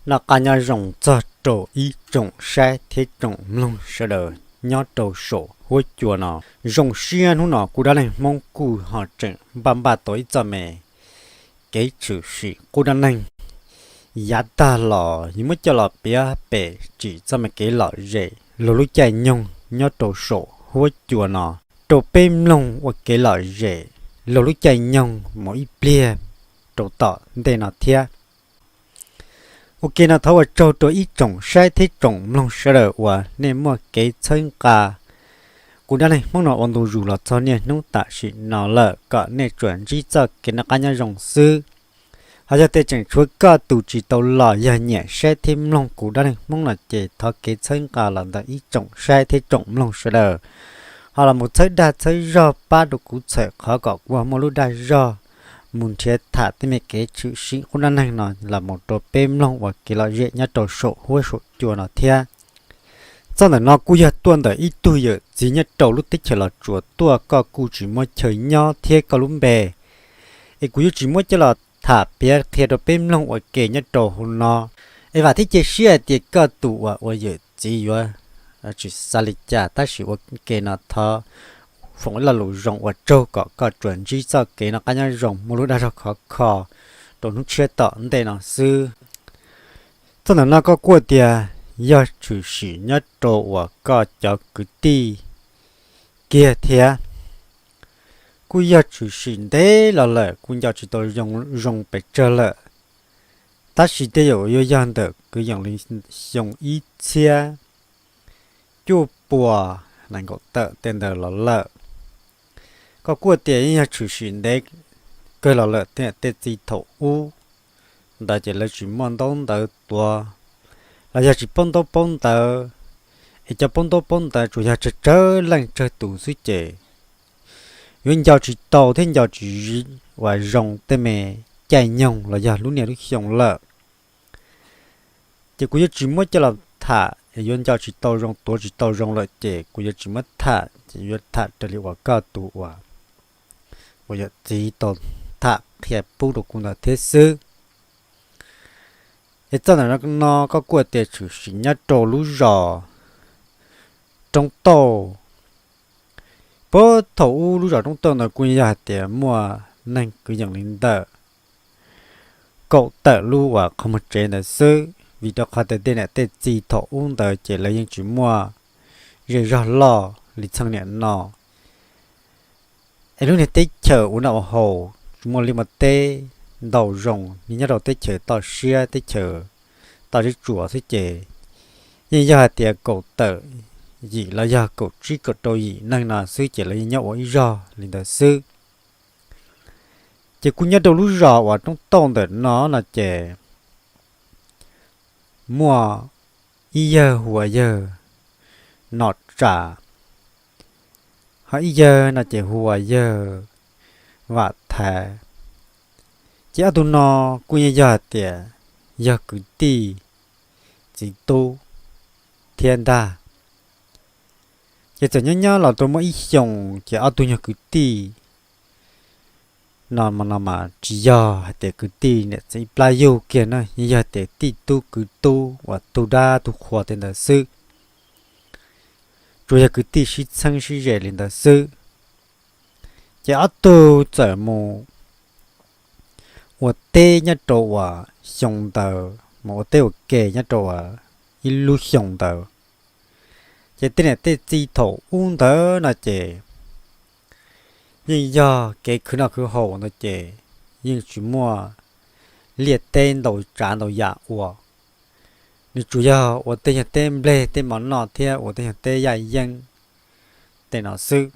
Noj qab nyob zoo txog rau ib tsoom saib thiab tsoom mloog sawv daws nyob rau saum huab cua no. Zoo siab hnub no kuv Dab Neeg Hmoob kuj ho tseem npaj npaj tau ib txoj me kev tshwm sim qub dab neeg. Yav tag los yus muab coj los piav pem tsim txoj me kev lom zem luag lub caij nyoog nyob rau saum huab cua no rau peb mloog ua kev lom zem luag lub caij nyoog mus ib pliag rau tom ntej no thiab. Ua ke no thov ua tsaug rau ib tsoom saib thiab tsoom mloog sawv daws uas nej muaj kev txhawb nqa kuv Dab Neeg Hmoob no ua ntu zus los txog niaj hnub tam sim no lawm kom nej tsuas ntsib txoj kev noj qab nyob zoo xwb. Ho yog tias tseem tshuav koj tus tsis tau los yog nyiam saib thiab mloog kuv Dab Neeg Hmoob no ces thov kev txhawb nqa los ntawm ib tsoom saib thiab tsoom mloog sawv daws ho los mus txhawb dag txhawb zog pab rau kuv txhawm qhov kom kuv muaj lub dag zog mus nrhiav tham tej me kev tshwm sim qub dab neeg no los mus rau peb mloog ua kev lom zem nyob rau saum huab saum cua no thiab. Txoj ntawm no kuj yog tuaj ntawm ib tug yawm txiv nyob rau lub teb chaws Los Tsuas tuaj, koj kuj tsis muaj chaw nyob thiab koj lub npe es kuv yuav tsis muab coj los tham piav qhia rau peb mloog ua ke nyob rau hauv no. Es vam thiab cia siab hais tias koj tus uas ua yawm txiv yuav tsis xav li cas, tab sis ua ke no thov foom ib lo lus zoo ua tsaug kom koj tsuas ntsib txoj kev noj qab nyob zoo muaj lub dag zog khov kho rau hnub tshiab tom ntej no xwb. Txoj ntawm no koj kuj tias yog tshwm sim nyob rau uas koj cov kwv tij kiag thiab. Kuj yog tshwm sim ntev los lawm, kuj nco tsis tau zoo pes tsawg lawm, tab sis tej zaum yuav yog ntawm kwv yees li xyoo ib txhiab cuaj puas nees nkaum tawm tej ntawd los lawm. Koj kuj tias yeej yog tshwm sim ntev kawg los lawm, tej niam tej txiv thaum ub ntawd ces lawv tsis muaj ntaub ntawv tuav los yog tsis paub ntaub paub ntawv, es cov paub ntaub paub ntawv tsuas yog tsawg tsawg leej tsawg tus xwb ces yuav nco tsis tau thiab nco tsis uas zoo tej me caij nyoog los yog lub niaj lub xyoo lawm. Ces kuv yuav tsis muab coj los tham, yuav nco tsis tau zoo tuav tsis tau zoo lawm ces kuv yuav tsis muab tham, ces yuav tham raws li uas koj tus uas uas yawm txiv tau tham qhia pub rau kuv ntawd thiab xwb. Es txoj ntawm no koj kuj tias tshwm sim nyob rau lub zos Roob Tauj. Puag thaum ub lub zos Roob Tauj ntawd kuj yog hais tias muaj neeg kwv yees li ntawm kaum tawm lub uas qhov muag tsev ntawd xwb, vim rau qhov tias tej niam tej txiv thaum ub ntawd ces lawv yeej tsis muaj zej zog loj li txheej niam no. Es lub niag teb chaws ua noj ua haus tsis muaj liaj muaj teb ntau zoo, nyob rau teb chaws toj siab teb chaws toj zeb tsuas xwb ces yeej yog hais tias kaum tawm yim los yog kaum tsib kaum rau yim neeg no xwb ces lawv yeej nyob ua ib zog li ntawd xwb. Ces kuj nyob rau lub zos uas Roob Tauj ntawm no no ces muaj ib yawg hu ua yawg Nom Tsam, ho ib yawg no ces hu ua yawg Vam Thaiv. Ces ob tug no kuj yeej yog hais tias yog kwv tij txiv tub thiab ntag. Ces txawm nyob nyob los rau muaj ib xyoos ces ob tug nyuag kwv tij no no mas tsis yog hais tias kwv tij niam txiv ib plab yug kiag na, yeej yog tias tij tub kwv tub uas tu dab tu qhua tej ntawd xwb, tsuas yog kwv tij sib txheeb sib ze li ntawd xwb. Ces ob tug txawm mus ua teb nyob rau uas xyoo ntawd, mus ua teb ua ke nyob rau uas ib lub xyoo ntawd. Ces tej niam tej txiv thaum ub ntawd no ces yeej yog kev khwv noj khwv haus ntawd ces yeej tsis muaj liaj teb ntau tsav ntau yam ua. Nws tsuas yog ua tej nyuag teb nplej teb mov noj thiab ua tej nyuag teb yaj yeeb tej no xwb.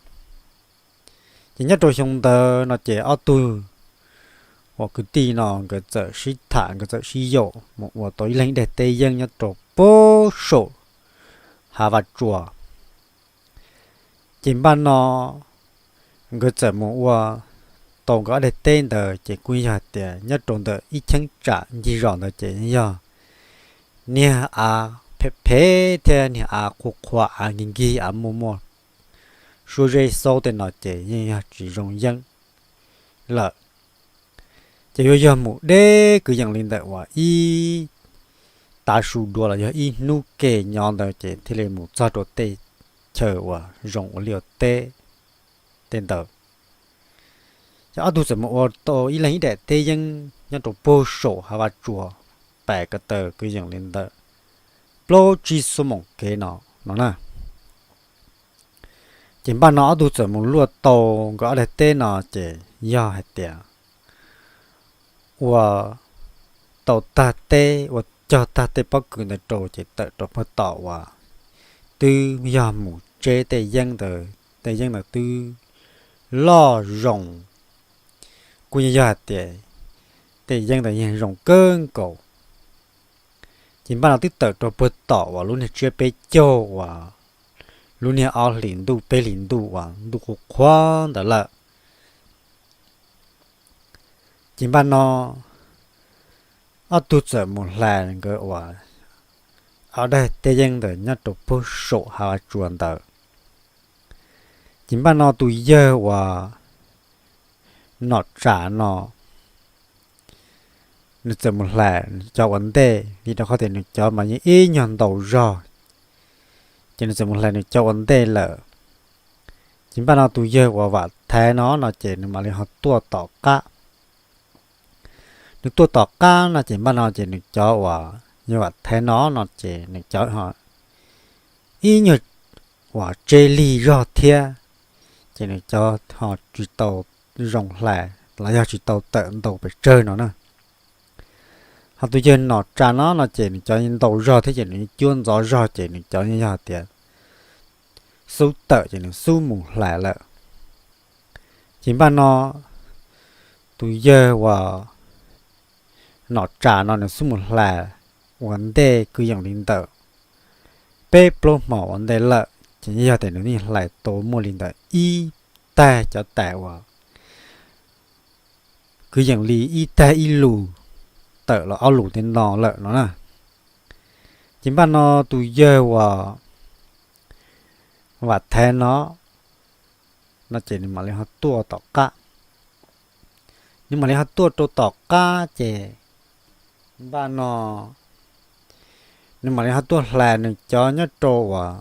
Ces nyob rau xyoo ntawd no ces ob tug uas kwv tij no nkawd txawm sib tham, nkawd txawm sib yaum mus ua tau ib leeg daim teb yeeb nyob rau puag saum hav Vaj Tsua. Ces npaj no nkawd txawm mus ua tau nkawd ob daim teb ntawd ces kuj yog hais tias nyob rau ntawm ib cheeb tsam ncig zos ntawd ces yog niag av phem phem thiab niag av qhuav qhuav, av nkig nkig, av muaj muaj suab zeb xaub tej no ces yeej yog tsis zoo yeeb lawm. Ces yuav yog mus deb kwv yees li ntawm uas ib tav su dua los yog ib hnub ke nyob ntawd ces thiaj li mus txog rau tej chaw uas zoo ua liaj ua teb tej ntawd. Ces ob tug txawm mus ua tau ib leeg ib daim teb yeeb nyob rau puag saum hav vaj tsua, pem ko taw kwv yees li ntawm plaub tsib xuab moos kev no no na. Ces npaj no ob tug txawm mus luaj tau nkawd ob daim teb no ces yog hais tias ua tau tag teb, ua cog tag tej pob kws ntawd rau ces tawm rau puag tom uas twb yog mus tseb tej yeeb ntawd, tej yeeb ntawd twb loj zoo, kuj yog hais tias tej yeeb ntawd yeej zoo kawg nkaus. Ces npaj no twb tawm rau puag tom uas lub niag tsiab peb caug uas lub niag ob hlis ntuj peb hlis ntuj uas ntuj qhuav qhuav ntawd lawm. Ces npaj no ob tug txawm mus hlais nkawd uas ob daim teb yeeb ntawd nyob rau puag saum hav vaj tsua ntawd. Ces npaj no tus yawg uas nom tsam no nws txawm mus hlais nws cov ua ntej, vim rau qhov tias nws cov mas yeej ib nyuag ntau zog, ces nws txawm mus hlais nws cov ua ntej lawm. Ces npaj no tus yawg uas Vam Thaiv no no ces nws mam li ho tuaj tom qab. Nws tuaj tom qab no ces npaj no ces nws cov uas yawg Vam Thaiv no no ces nws cov ib nyuag uas tseb lig zog thiab, ces nws cov ho tsis tau zoo hlais los yog tsis tau tawm ntau pes tsawg no na. Ho tus yawg nom tsam no no ces nws cov ntau zog thiab ces nws cuab ntxov zog ces nws cov yog tias xub tawm ces nws xub mus hlais lawm. Ces npaj no tus yawg uas nom tsam no nws xub mus hlais ua ntej kwv yees li ntawm peb plaub hmo ua ntej lawm ces yog tias nws yeej hlais tau muaj li ntawm ib tag cov tais uas kwv yees li ib tag ib lus tawm los ob lus tej no lawm no na. Ces npaj no tus yawg uas Vam Thaiv no no ces nws mam li ho tuaj tom qab. Nws mam li ho tuaj rau tom qab ces npaj no nws mam li ho tuaj hlais nws cov nyob rau uas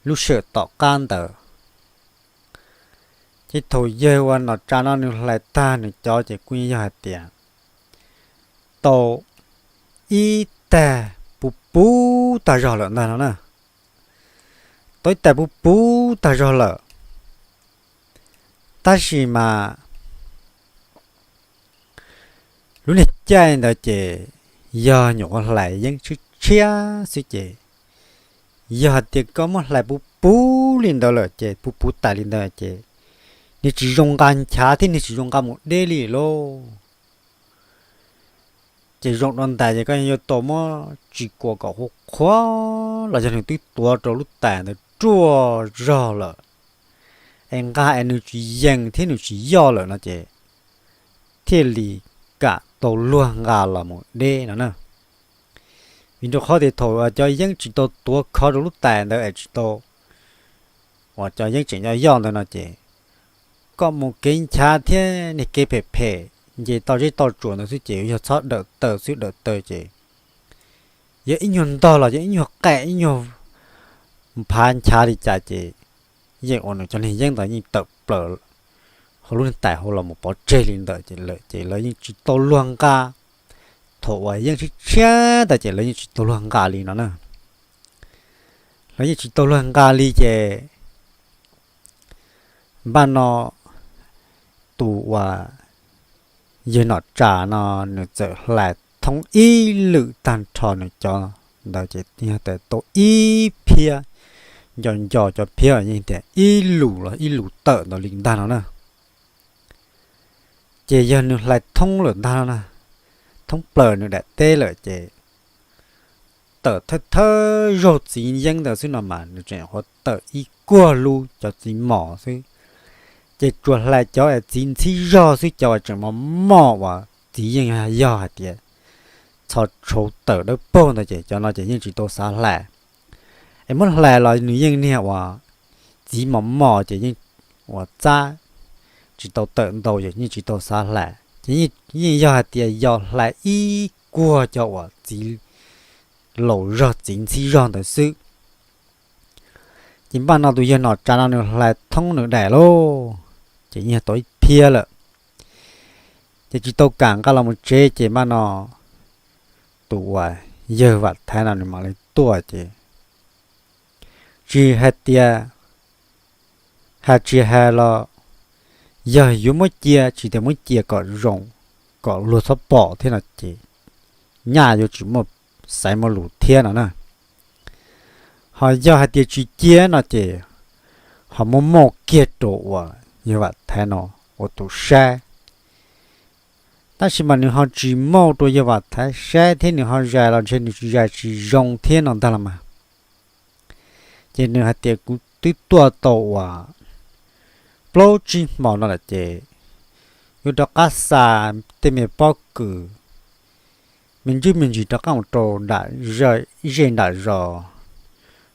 lub sij hawm tom qab ntawd. Ces thaum yawg uas nom tsam no nws hlais tag nws cov ces kuj yog hais tias tau ib tag puv puv tag zog lawm ntag no na. Tau ib tag puv puv tag zog lawm, tab sis mas lub niag caij ntawd ces yog nyuam qhuav hlais yeeb tshiab tshiab xwb ces yog hais tias koj muab hlais puv puv li ntawd lawm ces puv puv tas li ntawd ces nws tsis zoo nqa nchav thiab nws tsis zoo nqa mus deb li lauj. Ces zoo dua ntais ces koj yuav tau muab tsis kua kom qhuav qhuav los yog nws twb tuav rau lub tais ntawd ruaj zog lawm, es nqa es nws tsis yees thiab nws tsis yoj lawm no ces thiaj li kam tau luag nqa los mus deb no na. Vim rau qhov tias thaum uas cov yeeb tsis tau tuav khov rau lub tais ntawd es tsis tau uas cov yeeb tseem yoj yoj ntawd no ces koj mus kev nchav thiab niag kev phem phem nce toj zeb toj tsuas ntawd xwb ces yog txhob dawm taw xwb, dawm taw ces yog ib nyuag ntog los yog ib nyuag qe ib nyuag nphav nchav li cas ces yeej ua nws cov niag yeeb ntawd yeej tawm plaws hauv lub niag tais hauv los mus pov tseg li ntawd ces lawv yeej tsis tau luag nqa. Thaum uas yeeb tshiab tshiab ntawd ces lawv yeej tsis tau luag nqa li no na. Lawv yeej tsis tau luag nqa li ces npaj no tus uas yawg nom tsam no nws txawm hlais thoob ib lwm tag nrho nws cov ntawd ces yog tau ib phiab, nco nco cov phiab yeej tias ib lus los ib lus tawm ntawd li ntag no na. Ces yog nws hlais thoob lawm ntag no na, thoob plaws nws daim teb lawm ces tawm thawj thawj zaug txiv yeeb ntawd xwb no mas nws tseem qhuav tawm ib kuag lub cov txiv mos xwb. Ces tsuas hlais cov es txiv ntxhib zog xwb, cov uas tseem mos mos uas txiv yeej yog hais tias txho tshauv tawm dawb paug ntawd ces cov no ces yeej tsis tau xav hlais. Es muab hlais los nws yeej niag uas txiv mos mos ces yeej uas txab tsis tau tawm ntau ces yeej tsis tau xav hlais ces yeej yog hais tias yog hlais ib kuag cov uas txiv laus zog txiv ntxhib zog ntawd xwb. Ces npaj no tus yawg Nom Tsav no nws hlais thoob nws daim lauj, ces yog tau ib phiab lawm, ces tsis tau kam nqa los mus tsev. Ces npaj no tus uas yawg Vam Thaiv no nws mam li tuaj ces tsis hais tias, hais tsis hais los yog yuav muab cia, tsis tias muab cia kom zoo, kom luag txhob pom thiab no ces nyaj yuav tsis muaj xaiv muaj lus thiab no na. Ho yog hais tias tsis cia no ces ho muab mauj kiag rau uas yawg Vam Thaiv no ua tus saib. Tab sis mas nws ho tsis mauj rau yawg Vam Thaiv saib thiab nws ho zais los ntshe nws tsis zais tsis zoo thiab no ntag los mas. Ces nws hais tias kuv twb tuaj tau uas plaub tsib hmo no lawm ces yuav rov qab xa tej me pob kws me ntsis me ntsis rov qab mus rau nram zej nram zos,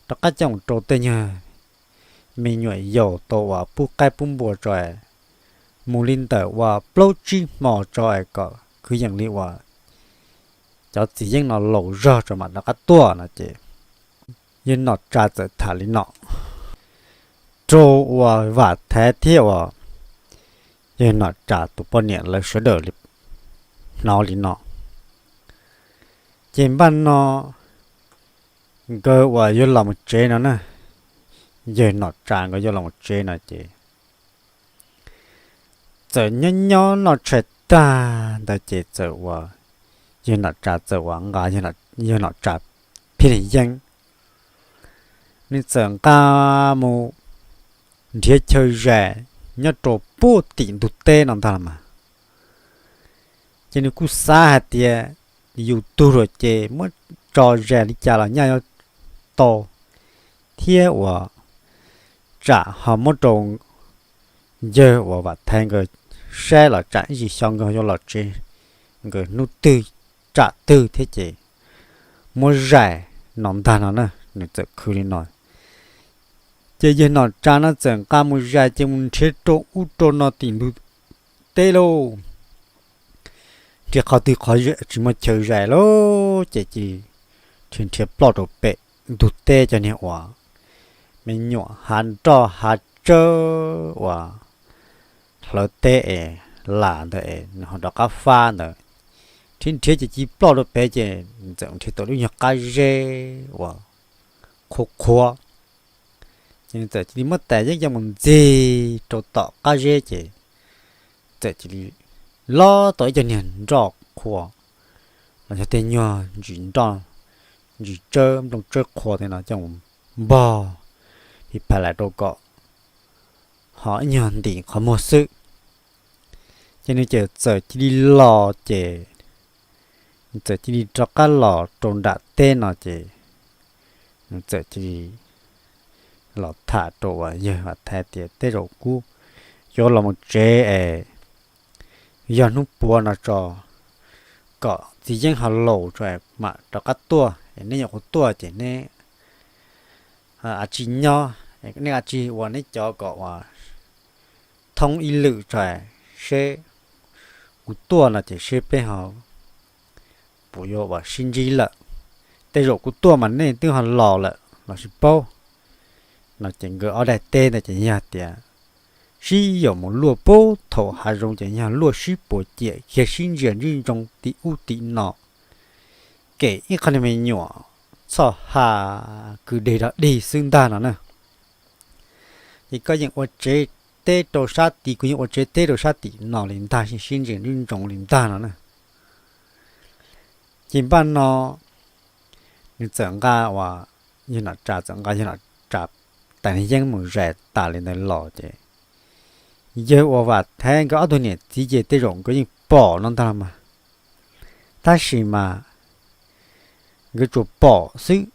rov qab coj mus rau tej nyuag me nyuam yaus tau uas pub qaib pub npua tso, mus li ntawm uas plaub tsib hmo tso es kom kwv yees li uas cov txiv yeeb no laus zog tso mam rov qab tuaj no ces yawg Nom Tsav txawm tham li no rau uas Vam Thaiv thiab uas yawg Nom Tsav tus poj niam lawv sawv daws hnov li no. Ces npaj no nkawd uas yuav los mus tsev no na, yawg Nom Tsav nkawd yuav los mus tsev no ces txawm nyob nyob noj tshais tag ntawd ces txawm uas yawg Nom Tsav txawm uas nqa yawg Nom Tsav phiaj li yeeb, nws txawm nqa mus nrhiav chaw zais nyob rau puag tim ntug teb no ntag los mas. Ces nws kuj xav hais tias yus tug lawm ces muab tso zais li cas los nyaj yuav tau, thiab uas tsam ho muab rau yawg uas Vam Thaiv nkawd saib los tsam ib tsam xyov nkawd yuav los tsev, nkawd hnub twg tsam twg thiab ces muab zais no ntag no na, nws txawm khwv li no. Ces yawg Nom Tsav no txawm nqa mus zais ces mus nrhiav rau ub rau no tim ntug teb lauj, nrhiav qhov twg qhov tsis muaj chaw zais lauj ces cia li nrhiav nrhiav ploj rau pem ntug teb cov niag uas me nyuam hav nroj hav tsawb uas hlawv teb es las ntawd es nws ho rov qab fab ntawd. Nrhiav nrhiav ces cia li ploj rau pem ces txawm nrhiav tau lub nyuag qab zeb uas qhuav qhuav, ces nws txawm cia li muab tais yeeb coj mus ntxig rau tom qab zeb ces txawm cia li lob tau ib co niag nroj qhuav los yog tej nyuag ntsis nroj, ntsis tsawb nplooj tsawb qhuav tej no coj mus npog pis phais lais rau kom ho ib nyuag ntim qhov muag xwb. Ces nws ces txawm cia li los ces nws txawm cia li rov qab los rau nram teb no ces nws txawm cia li los tham rau uas yawg Vam Thaiv tias tej zaum kuv yuav los mus tsev es yog hnub puav no tso, kom txiv yeeb ho laus tso mam rov qab tuaj es neb nyuam qhuav tuaj ces neb a tsi nyob, neb a tsi ua neb cov kom uas thoob ib lwm tso seb kuv tuaj no ces seb peb ho puas yuav uas sib ntsib lawm. Tej zaum kuv tuaj mas nej twb ho los lawm los sis paub no ces nkawd ob daim teb ntawd ces yog tias sib yaum mus luaj pub thaum hav zoov ces yog luaj sib puas ciam kiag sib ntsia ntswb ntsoov tim ub tim no, kem ib qho niag me nyuam txhoj ha kwv deg dog dig xwb ntag no na. Ces koj yeej ua tsev teb rau sab tid, kuv yeej ua tsev teb rau sab tim no li ntag, sib ntsia ntswb ntsoov li ntag no na. Ces npaj no nws txawm nqa uas yawg Nom Tsav txawm nqa yawg Nom Tsav tais yeeb mus zais tas li ntawd los ces yawg uas Vam Thaiv nkawd ob tug niam txiv ces tej zaum nkawd yeej pom no ntag los mas, tab sis mas nkawd tsuas pom xwb.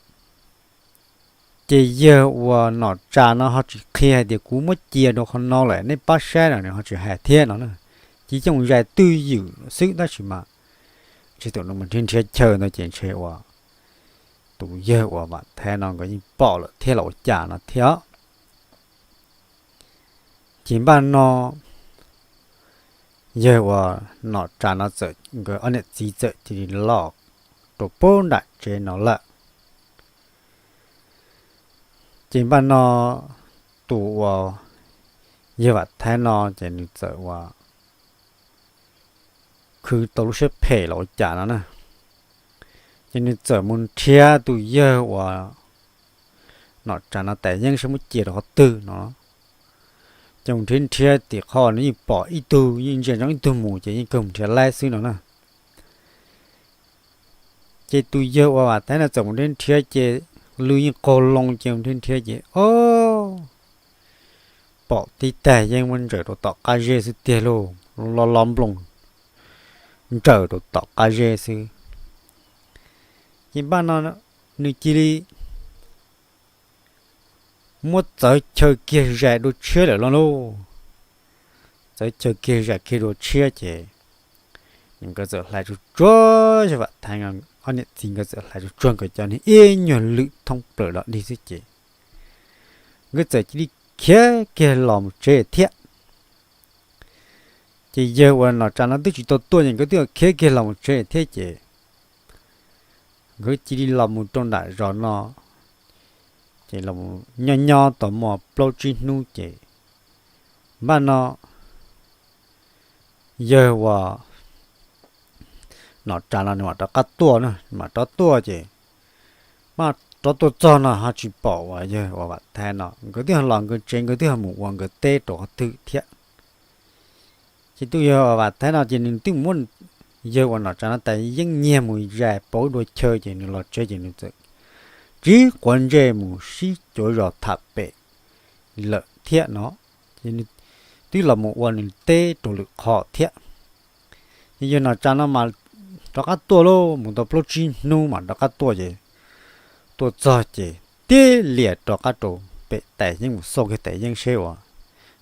Ces yawg uas Nom Tsav no ho tsis qhia hais tias kuv muab cia rau qhov no lawm nej pab saib no, nws ho tsis hais thiab no na. Ces coj mus zais twj ywm xwb tab sis mas ntshe tus nws mus nrhiav nrhiav chaw ntawd ces ntshe uas tus yawg uas Vam Thaiv no nkawd yeej pom lawm thiab los ua cas no thiab. Ces npaj no yawg uas nom tsa no txawm, nkawd ob niam txiv txawm cia li los rau pem nram tsev no lawm. Ces npaj no tus uas yawg Vam Thaib no ces nws txawm uas khwv tau lub siab phem los ua cas no na, ces nws txawm mus nrhiav tus yawg uas nom tsa no tas yeeb saib muab cia rau qhov twg no. Ces mus nrhiav nrhiav tim qhov nws yeej pom ib tug, yeej ntsia ntsoov ib tug mus ces yeej kawg mus nrhiav laib xwb no na. Ces tus yawg uas Vam Thaib no txawm mus nrhiav nrhiav ces lw yeej qaug loo ces mus nrhiav nrhiav ces o, pom tib tag yeeb muab ntsaws rau tom qab zeb xwb tiag lauj, lo lo nploos ntsaws rau tom qab zeb xwb. Ces npaj no nws cia li muab txawv chaw kiag zais dua tshiab lawm los lauj. Txawv chaw kiag zais kiag dua tshiab ces nkawd txawm hlais tsuag tsuag, yawg Vam Thaib ob niam txiv nkawd txawm hlais tsuag tsuag nkawd cov niag ib nyuag lwm thoob plaws los dig xwb ces nkawd txawm cia li khiav kiag los mus tsev thiab. Ces yawg uas nom tsa no twb tsis tau tuaj ces nkawd twb khiav kiag los mus tsev thiab ces nkawd cia li los mus rau nram zos no, ces los nyob nyob tau muaj plaub tsib hnub ces npaj no yawg uas nom tsa no nws mam rov qab tuaj na, nws mam rov tuaj ces mam rov tuaj txog no ho tsis pom uas yawg uas Vam Thaib no, nkawd twb ho los nkawd tsev, nkawd twb ho mus ua nkawd teb rau qhov twg thiab. Ces tus yawg uas Vam Thaib no ces nws twb muab yawg uas nom tsa no tas yeeb nyiag mus zais pauv dua chaw ces nws los tsev ces nws txawm tsis quav ntsej mus sib cuav zos tham pem lawm thiab no. Ces nws twb los mus ua nws teb rau lwm qho thiab. Ces yawg nom tsa no mas rov qab tuaj lauj, mus tau plaub tsib hnub mas rov qab tuaj ces tuaj txog ces tib lias rov qab rau pem tas yeeb mus xauj kiag tas yeeb seb uas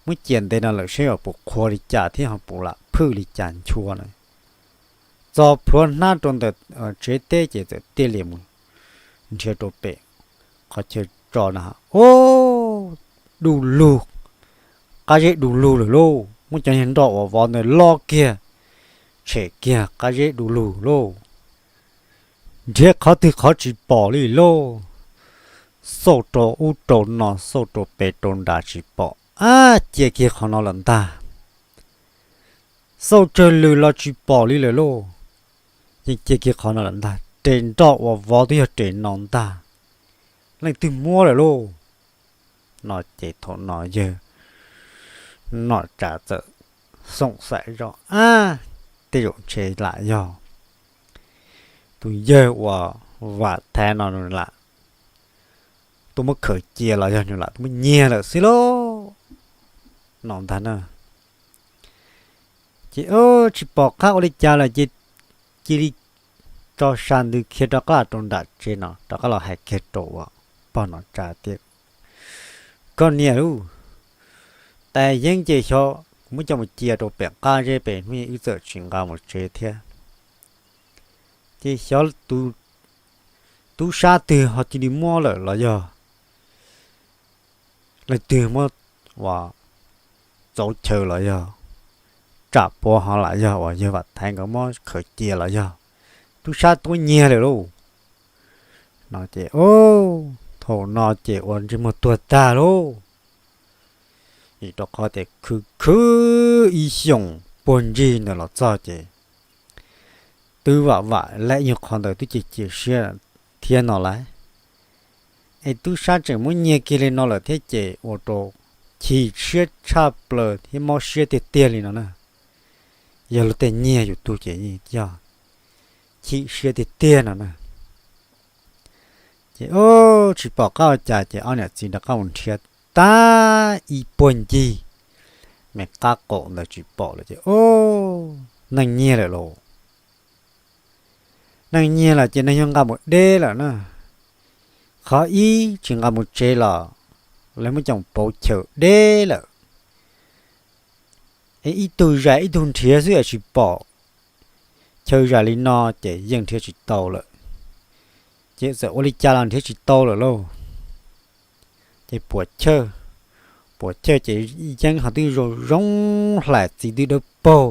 muab cia ntev no lawm seb uas puas qhuav li cas thiab ho puas lam phwj li cas nchua na. Txog plhuav hnab rau ntawm tsev teb ces txawm tib lias mus nrhiav rau pem qhov chaw tso na, o, du lug, qab zeb du lug lawm lauj, muab cov niag nroj uas vov ntawd lob kiag, tshem kiag qab zeb du lug lauj. Nrhiav qhov twg qhov tsis pom li lauj. Xauj rau ub rau no, xauj rau pem rau nrad tsis pom, ab, cia kiag qhov no lawm ntag. Xauj tsawg lwm los tsis pom li lawm lauj. Yeej cia kiag qhov no lawm ntag, res nroj uas vov twb yog res no ntag, leej twg muab lawm lauj. No ces thaum no yawg nom tsa txawm xoom xaim zoj, ab, tej zaum ntshe lam yog tus yawg uas Vam Thaiv no nws lam tuaj muab khaws cia los yog nws lam tuaj muab nyiag lawm xwb lauj, no ntag na. Ces tsis pom qab ua li cas lawm ces cia li tso sa ntws khiav rov qab los rau nram tsev no, rov qab los hais kiag rau uas pog nom tsa tias, koj niam lauj, tas yeeb ces xyov kuv muab coj mus cia rau pem qab zeb pem, hnub wb txawm tsis nqa mus tsev thiab. Ces xyov tus tub sab twg ho cia li muab lawm los yog leej twg muab ua txauv chaw los yog tsam puav ho lam yog uas yawg Vam Thaiv nkawd muab khaws cia los yog tub sab tuab nyiag lawm lauj. No ces thaum no ces ua ntsej muag tuag tag lauj. Vim rau qhov tias khwv khwv ib xyoos puag ncig ntawd los txog ces twb vam vam lawm, ib nyuag qhov ntawd twb cia cia siab thiab no lauj. Es tub sab tseem muab nyiag kiag li no lawm thiab ces ua rau chim siab tshaj plaws thiab mob siab tiag tiag li no na. Yog luag tej nyiag yus tug ces yog chim siab tiag tiag no na. Ces tsis pom qab ua cas ces ob niam txiv rov qab mus nrhiav tag ib puag ncig me qab qaum ntawd tsis pom lawm ces neeg nyiag lawm lauj. Neeg nyiag lawm ces neeg yog nqa mus deb lawm na. Qhov ib tsis nqa mus tsev los lawv muab coj pauv chaw deb lawm. Es ib tug zais ib tug nrhiav xwb es tsis pom, chaw zais li no ces yeej nrhiav tsis tau lawm. Ces txawm ua li cas los nrhiav tsis tau lawm lauj. Ces puas chawj, puas chawj ces yeeb ho twb zoo zoo hlais txiv twb dawb paug,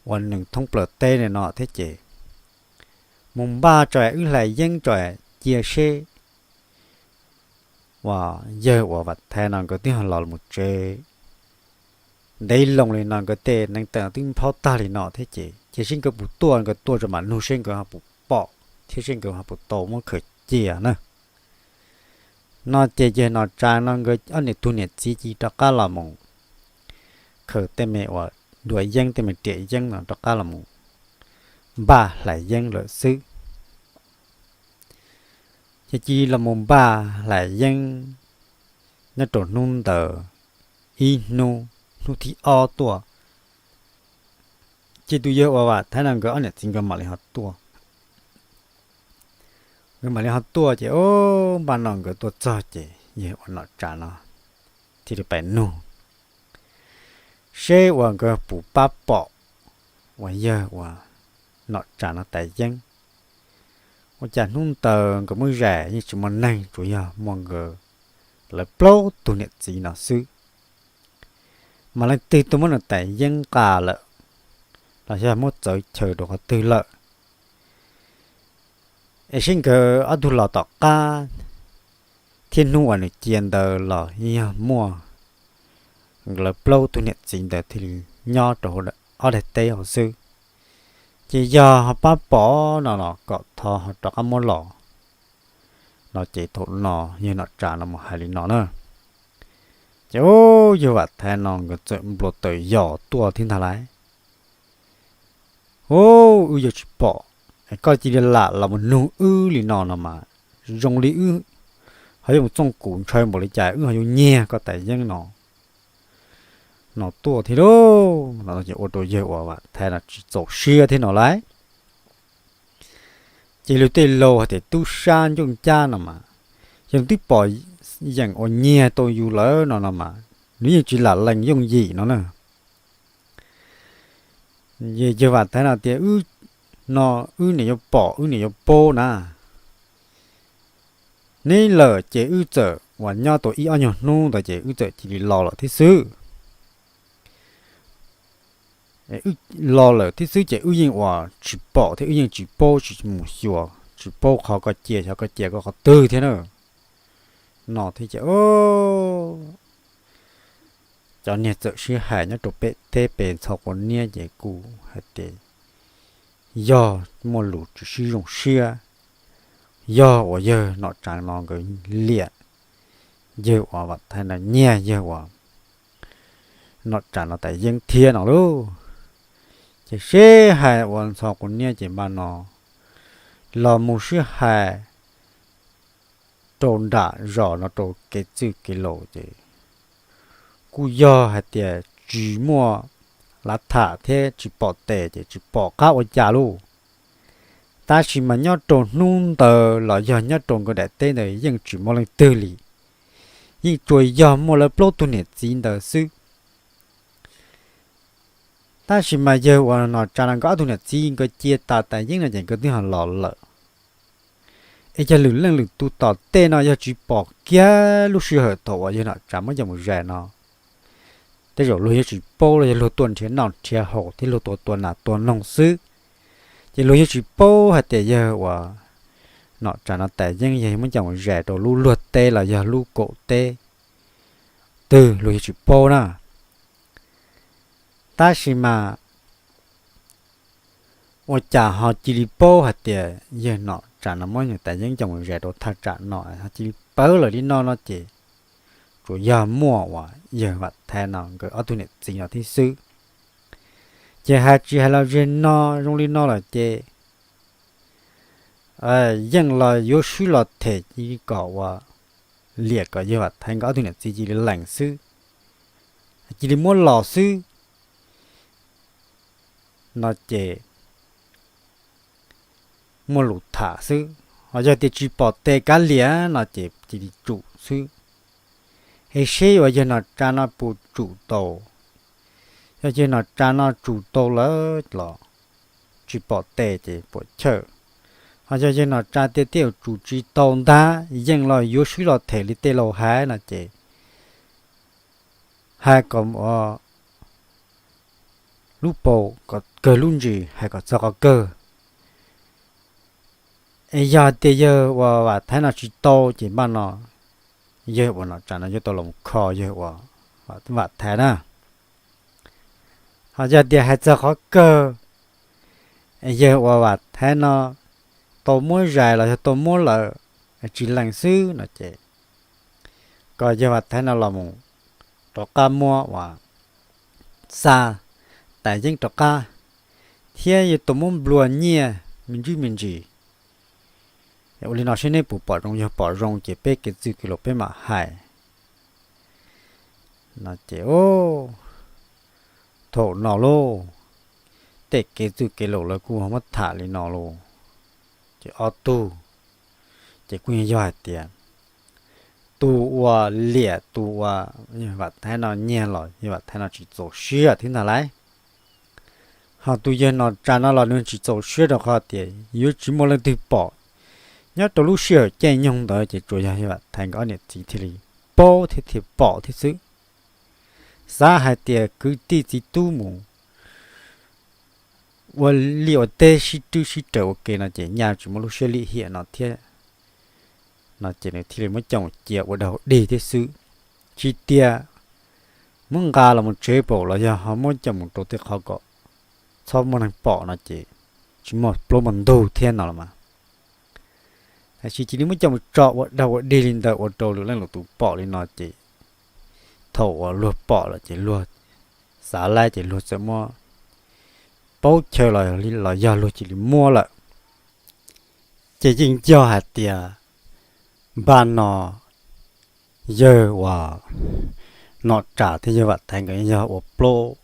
uas nws thoob plaws teb no thiab ces mus npaj tso wb hlais yeeb tso cia seb uas yawg uas Vam Thaiv no nkawd twb ho los mus tsev ntev loo li no, nkawd tej neev taw twb nphob tag li no thiab ces cia seb nkawd puas tuaj, nkawd tuaj tso mam nug seb nkawd ho puas pom thiab seb nkawd ho puas tau muab khaws cia na. No ces yawg Nom Tsa no nkawd ob niam tug niam txiv cia li rov qab los mus khaws tej me uas duav yeeb tej me riam yeeb no rov qab los mus npaj hlais yeeb lawm xwb. Ces cia li los mus npaj hlais yeeb nyob rau hnub ntawd ib hnub, hnub thib ob tuaj ces tus yawg uas Vam Thaiv no nkawd ob niam txiv nkawd mam li ho tuaj. Nkawd mam li ho tuaj ces o, npaj no nkawd tuaj txog ces yawg uas Nom Tsa no thiaj li pais nug seb uas nkawd puas pab pom uas yawg uas Nom Tsa no tais yeeb. Ua cas hnub ntawd nkawd muab zais yeej tsis muaj neeg, tsuas yog muaj nkawd lawv plaub tug niam txiv no xwb. Mas leej twg tuaj muab nws tais yeeb nqa lawm los yog muab txawv chaw rau qhov twg lawm, es seb nkawd ob tug los tom qab thiab hnub uas nws cia ntawd los yog muaj lawv plaub tug niam txiv ntawd thiaj li nyob rau ob daim teb hauv xwb. Ces yog ho pab pom no los kom thov ho rov qab muab los no. Ces thaum no yawg Nom Tsa no mus hais li no na, ces o, yawg Vam Thaiv no nkawd txawm nplua taws yos tuaj thiab ntag lauj. O, wb yuav tsis pom es koj cia li lam los mus nug wb li no no mas zoo li wb ho yuav mus txooj kuv ntshaw npaum li cas wb ho yuav nyiag koj tais yeeb no no tuaj thiab lauj no. Ces ua rau yawg uas Vam Thaiv no tsis txaus siab thiab no lauj. Ces luag tej laus hais tias tub sab ncooj ncab no mas, yog twb pom yeem uas nyiag tau yus lawm no no mas nws yeej tsis lam lees yooj yim no na. Yawg Vam Thaiv no tias, no wb niam yuav pom wb niam yuav paub na. Neb lawm ces wb txawm uas nyob tau ib ob nyuag hnub ntawd ces wb txawm cia li los lawm thiab xwb. Wb los lawm thiab xwb ces wb yeej uas tsis pom thiab wb yeej tsis paub tsis mus xyuas tsis paub qhov koj cia xyov koj cia koj qhov twg thiab na. No thiab ces cov niag txawm sib hais nyob rau pem teb pem ntxhov quav niab ces kuj hais tias yog muaj lus tsis sib zoo siab, yog uas yawg Nom Tsa no nkawd liam yawg uas Vam Thaiv no nyiag yawg uas Nom Tsa no tas yeeb thiab no lauj. Ces sib hais ua ntxhov quav niab ces npaj no los mus sib hais rau nram zos no rau kev txwj kev laus ces kuj yog hais tias tsis muaj lav tham thiab tsis pom tes ces tsis pom qab ua cas lauj. Tab sis mas nyob rau hnub ntawd los yog nyob rau nkawd daim teb ntawd yeej tsis muaj leej twg li, yeej tsuas yog muaj lawv plaub tug niam txiv ntawd xwb. Tab sis mas yawg uas Nom Tsa no nkawd ob tug niam txiv nkawd cia tas tas yeeb no ces nkawd twb ho los lawm. Es yog lwm leej lwm tus tom tej no yog tsis pom kiag lub sij hawm thaum uas yawg Nom Tsa muab coj mus zais no, tej zaum luag yuav tsis paub los yog luag tuaj nrhiav noj nrhiav haus thiab luag tua tua nas tua noog xwb. Ces luag yuav tsis paub hais tias yawg uas Nom Tsa no tas yeeb yog muab coj mus zais rau lub luag teb los yog lub kaum teb twg luag yuav tsis paub na. Tab sis mas ua cas ho cia li paub hais tias yawg Nom Tsa no muab nws tas yeeb coj mus zais rau thaj tsam no ho cia li pawv lawm li no no ces tsuas yog muaj uas yawg Vam Thaiv no nkawd ob tug niam txiv no thiab xwb. Ces hais tsis hais los zeg no zoo li no lawm ces yeej los yuav swb los them cia li kom uas liam kom yawg Vam Thaiv nkawd ob tug niam txiv cia li lees xwb, cia li muab los xwb no ces muaj lus tham xwb. Ho yog tias tsis pom tes kav liam no ces cia li tsum xwb. Es seb uas yawg Nom Tsa no puas tsum tau. Yog yawg Nom Tsa no tsum tau lawm los tsis pom tes ces puas chawj. Ho yog yawg Nom Tsa tias tej zaum tsum tsis tau ntag, yeej los yuav swb los them li tej laus hais no ces hais kom lub paus kom kawg lub ntsis, hais kom txog qhov kawg. Es yog tias yawg uas Vam Thaib no tsis tau ces npaj no yawg uas Nom Tsav no yuav tau los kho yawg uas Vam Thaib na. Ho yog tias hais txog qhov kawg, es yawg uas Vam Thaib no tau muab zais los yog tau muab lawm, tsis lees xwb no ces kom yawg Vam Thaib no los mus rov qab muab uas xa tais yeeb rov qab, thiab yuav tau muab nplua nyiaj me ntsis me ntsis. Ua li no seb neb puas pom zoo, yog pom zoo ces peb kev txwj kev laus peb mam hais no ces thaum no lauj, tej kev txwj kev laus lawv kuj muab tham li no lauj. Ces ob tug ces kuj yog hais tias tus uas liam tus uas yawg Vam Thaib no nyiag los yawg Vam Thaib no tsis txaus siab thiab ntag lauj. Ho tus yawg Nom Tsav no los nws tsis txaus siab rau qhov tias yuav tsis muaj leej twg pom. Nyob rau lub sij hawm caij nyoog ntawd ces tsuas yog yawg Vam Thaib nkawd ob niam txiv thiaj li paub thiab thiaj pom thiab xwb. Xav hais tias kwv tij txiv tub mus ua liaj ua teb sib rwb sib raws ua ke no ces nyaj tsis muaj lub siab lim hiam no thiab no ces nws thiaj li muab coj mus cia ua dog dig thiab xwb. Tsis tias muab nqa los mus tsev paum los yog ho muab coj mus rau tej qhov kom txhob muaj neeg pom no ces tsis muaj plaub muaj ntug thiab no los mas. Tiam sis cia li muab coj mus tso ua dog ua dig li ntawd ua rau lwm leej lwm tus pom li no ces thaum uas luag pom lawm ces luag xav lawm ces luag txawm muab paub chaw los yog luag cia li muab lawm. Ces yeej yog hais tias npaj no yawg uas Nom Tsav thiab yawg Vam Thaib nkawd yog ua plaub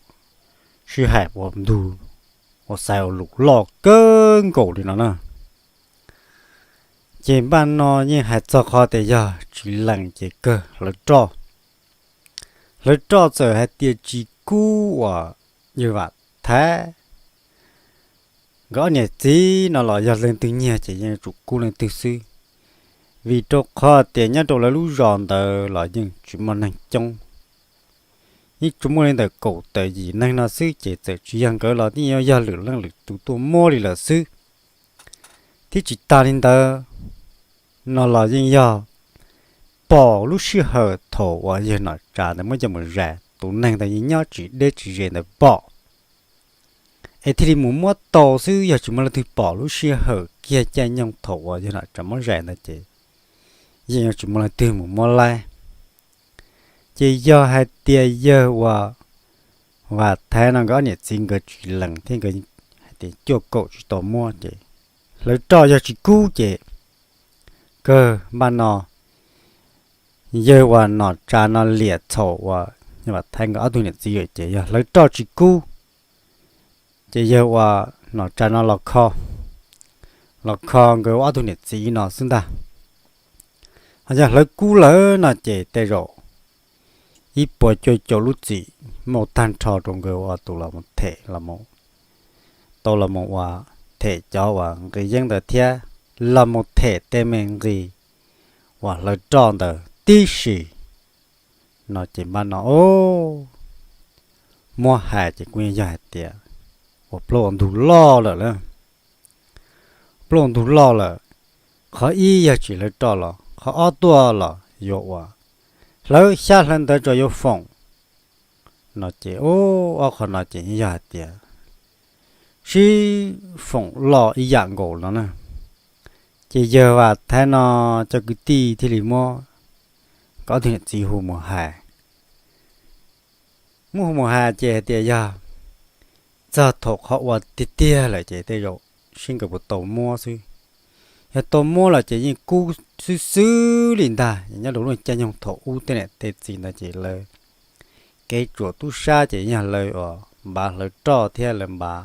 sib hais ua ntug ua xaiv ua lus loj kawg nkaus li no na. Ces npaj no yeej hais txog qhov tias yog tsis lees ces kawg hlawv roj. Hlawv roj txawm hais tias tsis kub uas yawg Vam Thaib nkawd ob niam txiv no los yog leej twg nyiag ces yeej yuav tsum kub leej twg xwb. Vim rau qhov tias nyob rau lawv lub zos ntawd los yeej tsis muaj neeg coob, yeej tsuas muaj li ntawm kaum tawm yim neeg no xwb ces txawm tsis yog nkawd los yeej yuav yog lwm leej lwm tus tuaj muab li lawm xwb. Thiab tsis tas li ntawd no los yeej yog pom lub sij hawm thaum uas yawg Nom Tsav ntawd muab coj mus zais tus neeg ntawd yeej nyob tsis deb tsis ze ntawd pom, es thiaj li mus muab tau xwb. Yog tsis muaj leej twg pom lub sij hawm kiag caij nyoog thaum uas yawg Nom Tsav muab zais ntawd ces yeej yuav tsis muaj leej twg mus muab laib. Ces yog hais tias yawg uas Vam Thaib no nkawd ob niam txiv nkawd tsis lees thiab nkawd hais tias cuaj kaum tsis tau muab ces hlawv roj yog tsis kub ces kawg npaj no yawg uas Nom Tsav no liam txhaum uas yawg Vam Thaib nkawd ob tug niam txiv lawm ces yog hlawv roj tsis kub. Ces yawg uas Nom Tsav no los kho, los kho nkawd ob tug niam txiv no xwb ntag. Ho yog hlawv kub lawm no ces tej zaum ib puas cuaj caum lub txim muaj tag nrho rau nkawd ua tus los mus them, tau los mus ua them cov uas nqi yeeb ntawd thiab los mus them tej me nqi uas hlawv roj ntawd tib si no ces npaj no muab hais ces kuj yog hais tias ua plaub ua ntug loj lawm lauj. Plaub ua ntug loj lawm, qhov ib yog tsis hlawv roj los qhov ob tuaj los yuav ua hlawv xyab hlawv ntawv tso yuav foom no ces ob qho no ces yog hais tias sib foom loj ib yam nkaus no na. Ces yawg Vam Thaib no cov kwv tij thiaj li muab nkawd ob tug niam txiv hu mus hais. Muab hu mus hais ces hais tias yog txog thaum qhov ua tiag tiag lawm ces tej zaum seb nkawd puas tau muab xwb. Yog tau muab lawm ces yeej kub xwb xwb li ntag. Nyob rau lub caij nyoog thaum ub tej niam tej txiv ntawd ces lawv kev tsuam tub sab ces yog lawv uas npav hlawv roj thiab lawv npav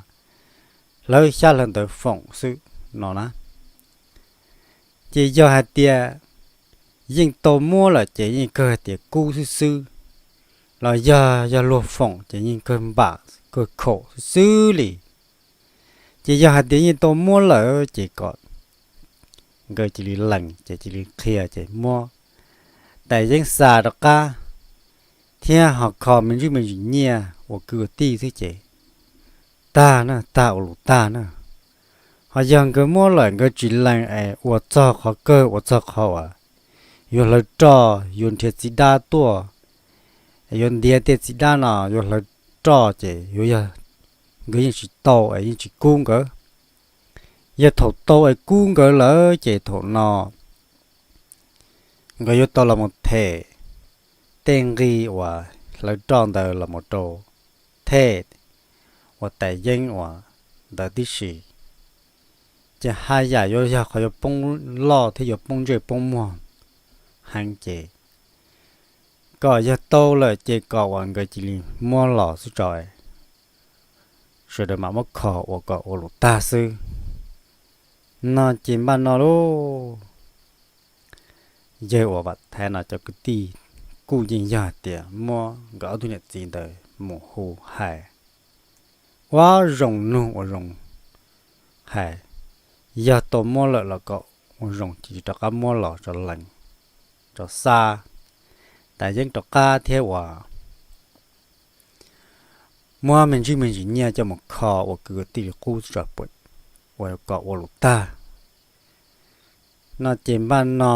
hlawv xyab hlawv ntawv foom xwb no na. Ces yog hais tias yeej tau muab lawm ces yeej kawg hais tias kub xwb xwb, los yog yog luag foom ces yeej kawg npam kawg khaum xwb xwb li. Ces yog hais tias yeej tau muab lawm ces kom nkawd cia li lees ces cia li qhia ces muab tais yeeb xa rov qab thiab ho kho me ntsis me ntsis nyiaj ua kwv ua tij xwb ces tag na, tag ua lus tag na. Ho yog nkawd muab lawm nkawd tsis lees es ua txog qhov kawg, ua txog qhov uas yuav hlawv roj, yuav nrhiav txiv dab tuaj, yuav ntiav tej txiv dab no yuav hlawv roj ces yuav yog nkawd yeej tsis tau es yeej tsis kub nkawd. Yog thaum tau es kub nkawd lawm ces thaum no nkawd yuav tau los mus them tej nqi uas hlawv roj ntawd los mus rau thej uas tais yeeb uas ntawd tib si. Ces haj yam yuav yog qhov yuav poob loj thiab yuav poob ntsej poob muag heev ces kom yog tau lawm ces kom uas nkawd cia li muab los xwb tso, sawv daws mam muab kho ua kom ua lus tag xwb. No ces npaj no lauj, yawg uas Vam Thaiv no cov kwv tij kuj yeej yog tias muab nkawd ob tug niam txiv ntawd mus hu hais ua zoo nug ua zoo hais, yog tau muab lawm los kom ua zoo cia li rov qab muab los tso lees, tso xa tais yeeb rov qab thiab uas muab me ntsis me ntsis nyiaj coj mus kho ua kwv ua tij li qub tso, ua kom ua lus tag. No ces npaj no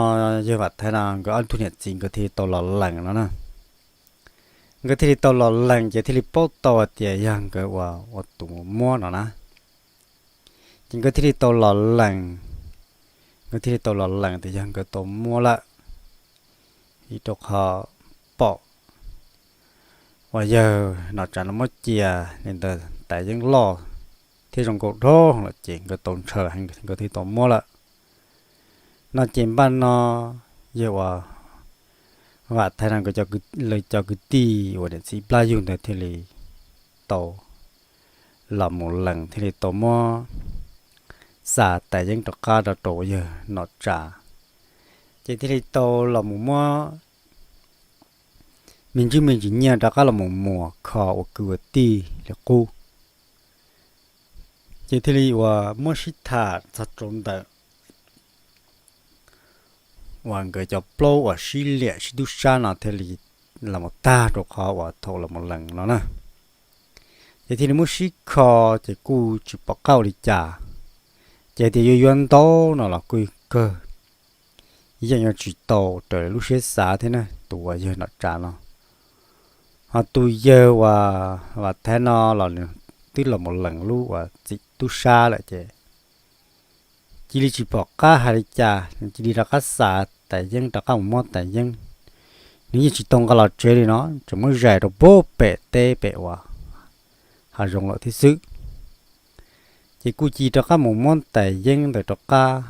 yawg Vam Thaiv no nkawd ob tug niam txiv nkawd thiaj li tau los lees no na. Nkawd thiaj li tau los lees ces thiaj li paub tau hais tias yog nkawd ua tus muab no na. Ces nkawd thiaj li tau los lees, nkawd thiaj li tau los lees tias yog nkawd tau muab lawm, vim rau qhov pom uas yawg Nom Tsav no muab cia li ntawd tais yeeb loj thiab zoo nkauj dhau lawm ces nkawd tau ntshaw heev nkawd thiaj tau muab lawm. No ces npaj no yawg uas Vam Thaiv no nkawd cov kwv tij uas niam txiv plab yug ntawd thiaj li tau los mus lees thiaj li tau muab xa tais yeeb rov qab rau rau yawg Nom Tsav, ces thiaj li tau los mus muab me ntsis me ntsis nyiaj rov qab los mus muas kho ua kwv ua tij li qub. Ces thiaj li uas muab sib tham txog rau ntawm uas nkawd cov plaub uas sib liam sib tub sab no thiaj li los mus tag rau qhov uas thaum los mus lees no na. Ces thiaj li muab sib kho, ces kuj tsis pom qab ua li cas. Ces tias yuav yuav ntau no los kuj kawg, yeej yuav tsis tau raws lub siab xav thiab na tus uas yawg Nom Tsav no. Ho tus yawg uas Vam Thaiv no los nws twb los mus lees lub uas txim tub sab lawm ces cia li tsis pom qab hais li cas, nws cia li rov qab xa tais yeeb rov qab mus muab tais yeeb. Nws yeej tsis tau nqa los tsev li no, tseem muab zais rau pem teb pem uas hav zoov lawm thiab xwb. Ces kuj cia li rov qab mus muab tais yeeb ntawd rov qab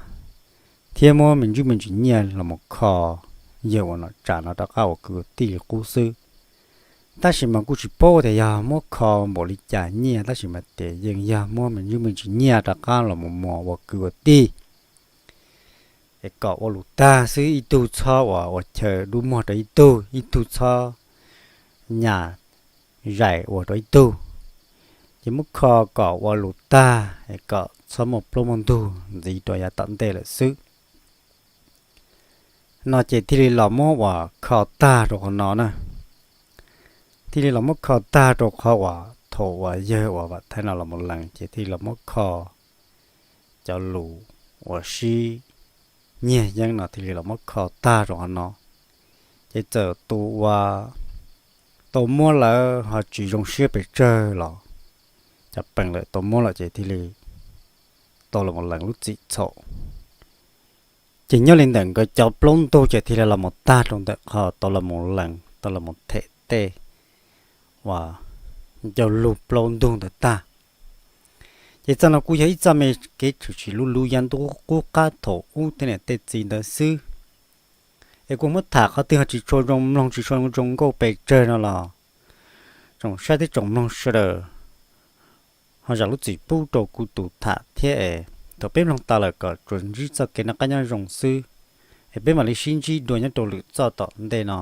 thiab muab me ntsis me ntsis nyiaj los mus kho yawg uas Nom Tsav no rov qab ua kwv ua tij li qub xwb. Tab sis mas kuj tsis paub tias yog muab kho npaum li cas nyiaj, tab sis mas tias yeej yog muab me ntsis me ntsis nyiaj rov qab los mus muas ua kwv ua tij es kom ua lus tag xwb, ib tug txhob uas ua chaw dub muag rau ib tug, ib tug txhob nyas zais ua rau ib tug. Ces muab kho kom ua lus tag es kom txhob muaj plaub muaj ntug ntxiv rau yav tom ntej lawm xwb. No ces thiaj li los muab uas kho tag rau qhov no na. Thiaj li los muab kho tag rau qhov uas thaum uas yawg uas Vam Thaiv no los mus lees ces thiaj li los muab kho cov lus uas sib nyiag yeeb no thiaj li los muab kho tag rau qhov no. Ces txawm tus uas tau muab lawm ho tsis zoo siab pes tsawg los cov pees lawm tau muab lawm ces thiaj li tau los mus lees lub txim txhaum. Ces nyob li ntawm nkawd cov plaub ntug ces thiaj li los mus tag rau ntawm qhov tau los mus lees tau los mus them tej uas ncauj lug plaub ntug ntawd tag. Ces txoj no kuj yog ib txoj me kev tshwm sim lub lub yav ntuj qub qab thaum ub tej niam tej txiv ntawd xwb. Es kuv muab tham qhov twg ho tsis tshua zoo mloog tsis tshua zoo nkauj pes tsawg no los tsoom saib thiab tsoom mloog sawv daws ho zam lub txim pub rau kuv tus tham thiab es thaum peb mloog tas lawm kom tsuas ntsib txoj kev noj qab nyob zoo xwb. Es peb mam li sib ntsib dua nyob rau lwm txoj tom ntej no.